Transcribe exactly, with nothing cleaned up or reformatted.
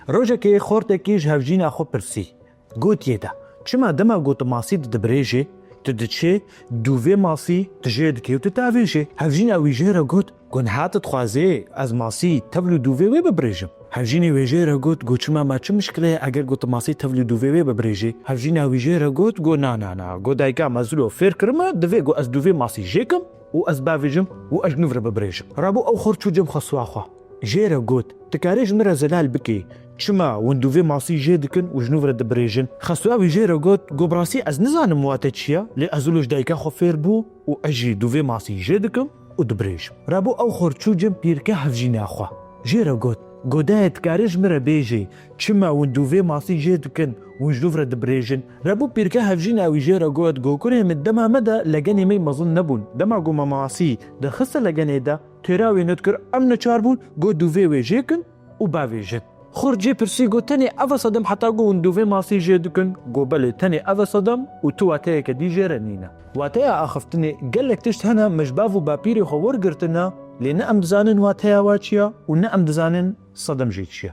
Rojekê xortekî ji hevjîna xwe pirsî. Gotiye de, çima dema ku tu masî didirêjê, tu diçê dûvê masî tu jê dikê û tu tavêjê? Hevjîna wî jê re got, ku niha tu dixwazê ez masî tevlî dûvê wê bidirêjim? Hevjînê wê jê re got, ku çima, me çi mişkile ye eger ku tu masî tevlî dûvê wê bidirêjê? Hevjîna wî jê re got, ku na, na, na, ku dayika me zilo fêr kirime, divê ku ez dûvê masî jê kim û ez bavêjim û ez ji nû re bidirêjim. Rabû ew xor çû cem xweswa xwe. Jê re got, tu karê ji min re zelal bikî, çima hûn dûvê masî jê dikin û ji nû re didirêjin? Xeswa wî jê re got, ku bi rastî ez nizanim wate çi ye, lê ez wilo ji dayika xwe fêr bûm û ez jî dûvê masî jê dikim û didirêjim. Rabû ew xor çû cem pîrke hevjîna xwe. Jê re got, ku dayê tu karê ji min re bêjê, çima hûn dûvê masî jê dikin û ji nû re didirêjin? Rabû pîrke hevjîna wî jê re got, ku kurê min, dema me de legenê me mezin nebûn. Dema ku me masî dixiste legenê de, têra wê nedikir, em neçar bûn, ku dûvê wê jê kin û bavêjin. Xor jê pirsî, ku tenê ev e sedem heta ku hûn dûvê masî jê dikin? Ku belê, tenê ev e sedem û tu wateyeke dî jê re nîne. Wateya axiftinê, gelek tişt hene me ji bav û bapîrê xwe wergirtine, lê ne em dizanin wateya wa çi ye û ne em dizanin sedem jê çi ye.